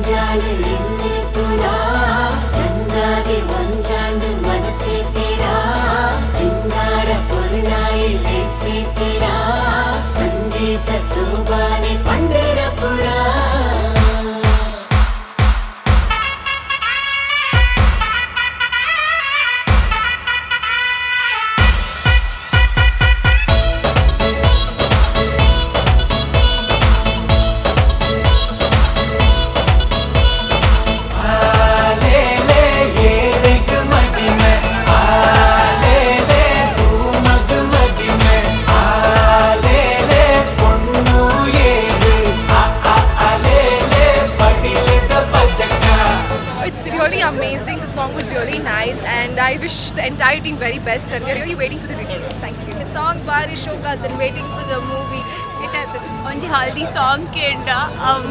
ಮಂಜಾಲು ಇಲ್ಲಿ ತುಲಾ ರಂಗಾದೆ ಒಂಜಾಂಡು ಮನಸೆ ತೇರಾ ಸಿಂಗಾರ ಪೊರುಳಾಯಿ ಲೇಸೆ ತೇರಾ ಸಂಗೀತ ಸೋಬಾನೆ Pandharpur. It's really amazing. The song was really nice, and I wish the entire team very best. And we're really waiting for the release. Thank you. The song Bari Shokat and waiting for the movie. ಒಂಜಿ ಹಲ್ದಿ song ಕೇಂಡ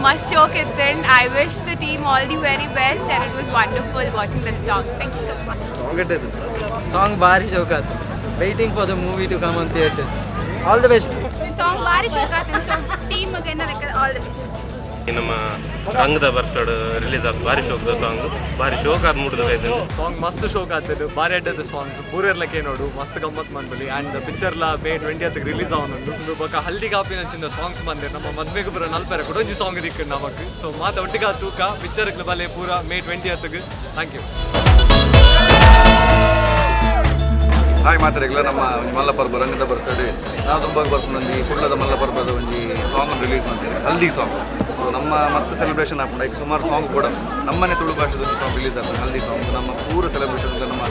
ಮಸ್ತ್ ಶೋಕ್ ಇತ್ತು. I wish the team all the very best, and it was wonderful watching that song. Thank you so much. Song ಭಾರಿ ಶೋಕ್ ಆಯ್ತು. Waiting for the movie to come on theatres. All the best. Song ಬಾರಿ ಶೋಕ್ ಆತು. So team like all the best. ನಮ್ಮ ರಂಗದ ಬರ್ಸಡ್ release ಆದ ಬಾರಿ ಶೋಕ್ದ song ಬಾರಿ ಶೋಕ್ ಆದ್ ಮೂಡ್ದ ಬೈದನು. ಸಾಂಗ್ ಮಸ್ತ್ ಶೋಕ್ ಆಗ್ತದೆ, ಬಾರಿ ಅಡ್ಡದ ಸಾಂಗ್ಸ್ ಪೂರೆರ್ಲಕ್ಕೆ ನೋಡು, ಮಸ್ತ್ ಗಮ್ಮತ್ ಮನ್ಬಲಿ. ಆ್ಯಂಡ್ ಪಿಕ್ಚರ್ಲ ಮೇ 20th release ಅವನುಂಡು. ಒಂದು ಬೊಕ ಹಲ್ದಿ ಕಾಪಿನಂಚಿಂದ ಸಾಂಗ್ಸ್ ಬಂದೆ ನಮ್ಮ ಮದ್ಮೆಗೆ ಪೂರ ನಲ್ಪೆರೆ ಕೂಡ ಒಂಜಿ ಸಾಂಗ್ ದಿಕ್ಕು ನಮಕ್. ಸೊ ಮಾತ ಒಟ್ಟಿಗೆ ತೂಕ ಪಿಕ್ಚರ್ ಬಲೆ ಪೂರ May 20th. Thank you. Hi ಮಾತಾಡಿಲ್ಲ. ನಮ್ಮ ಒಂಜಿ ಮಲ್ಲ ಪರ್ಬ ರಂಗದ ಬರ್ಸಡ್ ನಾವು ತುಂಬ ಬರ್ಪುನ ಒಂಜಿ ಕುಡ್ಲದ ಮಲ್ಲ ಪರ್ಬದ ಒಂಜಿ ಸಾಂಗ್ ರಿಲೀಸ್ ಮಾಡ್ತೇವೆ, ಹಲ್ದಿ ಸಾಂಗ್. ಸೊ ನಮ್ಮ ಮಸ್ತ್ ಸೆಲೆಬ್ರೇಷನ್ ಆಪುಂಡು. ಐಕ್ ಸುಮಾರು ಸಾಂಗ್ ಕೂಡ ನಮ್ಮನೆ ತುಳು ಭಾಷೆದ ಒಂಜಿ ಸಾಂಗ್ ರಿಲೀಸ್ ಆಗ್ತದೆ, ಹಲ್ದಿ ಸಾಂಗ್. ನಮ್ಮ ಪೂರ ಸೆಲೆಬ್ರೇಷನ್ ನಮ್ಮ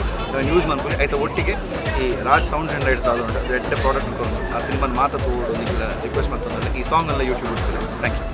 ನ್ಯೂಸ್ ಮನ್ಪುಲಿ. ಆಯ್ತ ಒಟ್ಟಿಗೆ ಈ ರಾಜ್ sounds and lights ದಾದ ಉಂಟು, ಅದು ಎಡ್ಡೆ ಪ್ರಾಡಕ್ಟ್ ಕೊರೊಂದು ಆ ಸಿನಿಮಾನ ಮಾತ ತೂವೊಡು. ನಿಕ್ಲ ರಿಕ್ವೆಸ್ಟ್ ಮಲ್ತೊಂದುಲ್ಲೆ. ಈ ಸಾಂಗ್ ಎಲ್ಲ ಯೂಟ್ಯೂಬ್ ಇಡ್ತಾರೆ. Thank you.